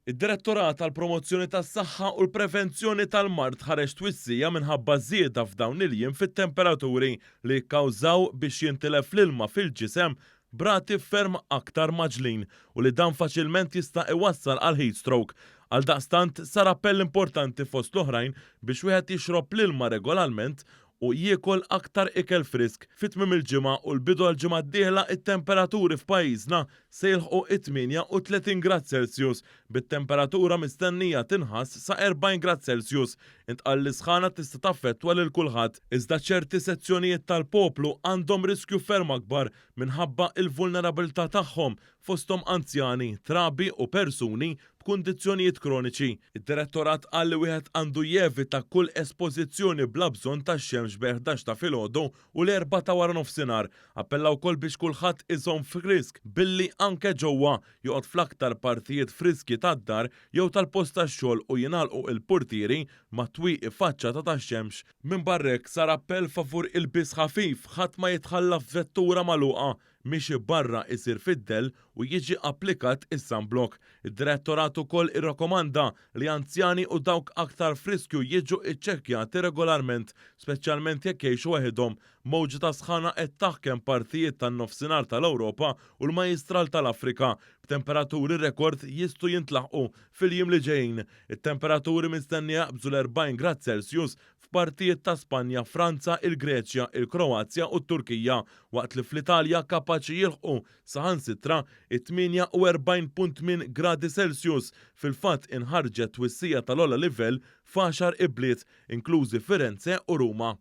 Id-Direttorat għall-Promozzjoni tas-Saħħa u l-Prevenzjoni tal-Mard ħareġ twissija minħabba żieda f'dawn il-jiem fit-temperaturi li jikkawżaw biex jintilef l-ilma fil-ġisem b'rati ferm aktar mgħaġġlin u li dan faċilment jista' iwassal għal heat stroke. Għaldaqstant sar appell importanti fost l-oħrajn biex wieħed jixrob l-ilma regolalment u jiekol aktar ikel frisk. Fi tmiem il-ġimgħa u l-bidu għall-ġimgħa d-dieħla it-temperaturi f'pajjiżna se jilħqu it-38 grad Celsius, bit-temperatura mistennija tinħass sa 40 grad Celsius. Intqal li s-sħana tista' taffettwa lil kulħadd, iżda ċerti sezzjonijiet tal-poplu għandhom riskju ferm akbar minħabba l-vulnerabilità tagħhom, fosthom anzjani, trabi u persuni b'kundizzjonijiet kroniċi. Id-Direttorat qal li wieħed għandu jevita kull espożizzjoni bla bżonn tax-xemx bejn 11 ta' filgħodu u l-erbgħa ta' waranofsinhar. Appella wkoll biex kulħadd iżomm frisk billi anke ġewwa joqgħod fl-aktar partijiet friski tad-dar jew tal-post tax-xogħol u jingħalqu l-purtieri mat-twieqi faċċata tax-xemx. Minbarra hekk sar appell favur ilbies ħafif, ħadd ma jitħalla f'vettura magħluqa Mixi barra isir fid-dell u jiġi applikat is-sunblock. Id-Direttorat ukoll irrakkomanda li anzjani u dawk aktar f'riskju jiġu ċċekkjati regolarment, speċjalment jekk jgħixu waħidhom. Mowġa ta' sħana qed taħkem partijiet tan-Nofsinhar tal-Ewropa u l-Majjistral tal-Afrika, b'temperaturi rekord jistgħu jintlaħqu fil-jiem li ġejjin. It-temperaturi mistennija jaqbżu l-40 grad Celsius f'partijiet ta' Spanja, Franza, il-Greċja, il-Kroazja u t-Turkija, waqt li fl-Italja kapaċi jilħqu saħansitra it-48.8 gradi Celsius. Fil-fatt inħarġet twissija tal-ogħla livell f'għaxar ibliet, inklużi Firenze u Ruma.